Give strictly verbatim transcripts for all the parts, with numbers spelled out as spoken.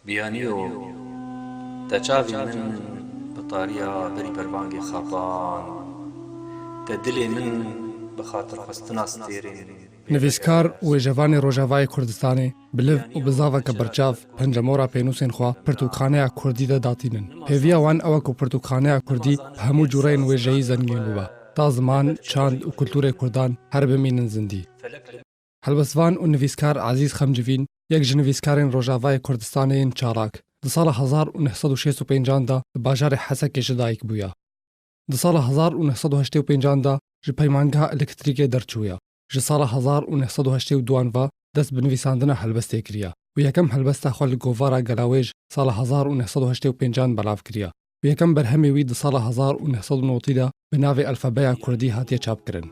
Biyaniyo, te çavên min bi tariya berî berbangê xapand, te dilê min bi xatirxwestina stêrên. Nivîskar û wêjevanê Rojavayê Kurdistanê bi liv û bi zaveke berçav pencemora pênûsên xwe pirtûkxaneya kurdî de datînin. Hêviya wan ew e ku pirtûkxaneya kurdî bi hemû cûreyên wêjeyî zengîn bibe, ta ziman, çand û kulturê kurdan her bimînin zindî. Helbestvan û nivîskar Ezîz Xemcivîn yek ji nivîskarên Rojavayê Kurdistanê yên çalak. Di sala hezar û neh sed û şêst û pêncan de di bajarê Hesekê ji dayik bûya. Di sala hezar û neh sed û heştê û pêncan de ji peymangeha elektrîkê derçûya. Ji sala hezar û neh sed û heştê û duan ve dest bi nivîsandina helbestê kiriya û yekem helbesta xwe li govara Gelawêj sala hezar û neh sed û heştê û pêncan belav kiriya û yekem berhemê wî di sala hezar û neh sed û notî de bi navê Alfabeya Kurdî hatiye çapkirin.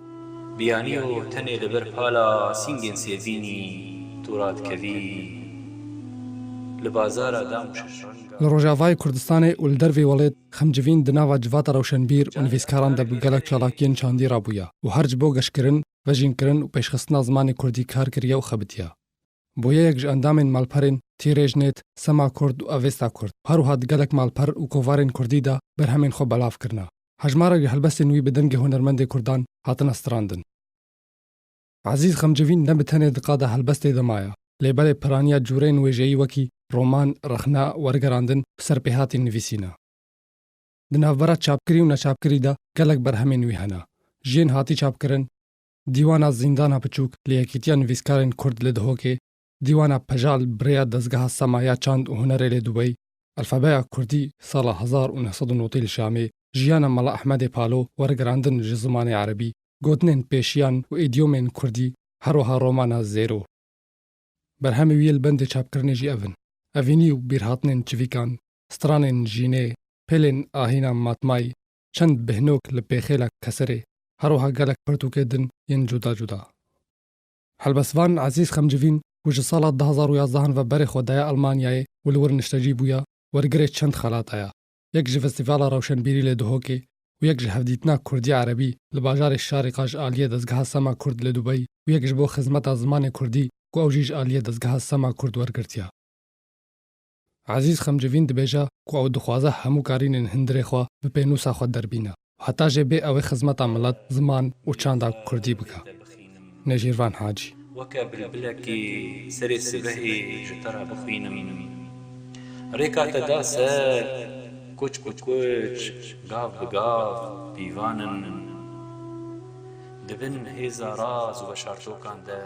Biyaniyo, tenê li ber pala sîngên sêvînî tu radikevî, li bazara dam û şeş renga. Li Rojavayê Kurdistanê û li dervê welêt Xemcivîn di nava civata rewşenbîr û nivîskaran de bi gelek çalakiyên çandî rabûya û her ji bo geşkirin, vejînkirin û pêşxistina zimanê kurdî kar kiriye û xebitiye. Bûye yek ji endamên malperên Tîrêj Nêt, Sema Kurd û Avesta Kurd. Her wiha di gelek malper û kovarên kurdî de berhemên xwe belav kirine. Hejmarek ji helbestên wî bi dengê hunermendê kurdan hatine strandin. Ezîz Xemcivîn ne bi tenê di qada helbestê de maye, lê belê piraniya cûreyên wêjeyî wekî roman, rexne, wergerandin bi serpêhatî nivîsîne. Di navbera çapkirî û neçapkirî de gelek berhemên wî hene. Ji yên hatî çapkirin, Dîwana Zîndana Piçûk li Yekîtiya Nivîskarên Kurd li Dihokê, Dîwana Pejal bi rêya Dezgeha Sema ya Çand û Hunerê li Dubey, Alfabeya Kurdî sala hezar û neh sed û notî li Şamê, Jiyana Mela Ehmedê Palo, wergerandin ji zimanê erebî, gotinên pêşiyan û îdyomên kurdî, her wiha romana Zêro. Berhemê wî yê li bendê çapkirinê jî ev in: Evînî û Bîrhatinên Çivîkan, Stranên Jînê, Pêlên Ahîna Matmayî, Çend Bihnok li Pêxêla Keserê, her wiha gelek pirtûkê din yên cuda cuda. Helbestvan Ezîz Xemcivîn, ku ji sala du hazar û yazdehan ve berê xwe daye Almanyayê û li wir niştecî bûya, wergirê çend xelata ye. Yek ji Festîvala Rewşenbîrî li Dihokê û yek ji Hevdîtina Kurdî Erebî li bajarê Şarîqa ji aliyê Dezgeha Sema Kurd li Dubey û yek ji bo xizmeta zimanê kurdî ku ew jî ji aliyê Dezgeha Sema Kurd wergirtiye. Ezîz Xemcivîn dibêje ku ew dixwaze hemû karînên hundirê xwe bi pênûsa xwe derbîne û heta jê bê ew ê xizmeta milet, ziman û çanda kurdî bike. Nêjîrvan Hacî. Weke bilbilekê serê sibehê ji te re bixwînim. Rêka te da ser, kuç bi kuç, gav bi gav pîvan in. Di bin hêza raz û veşartokan de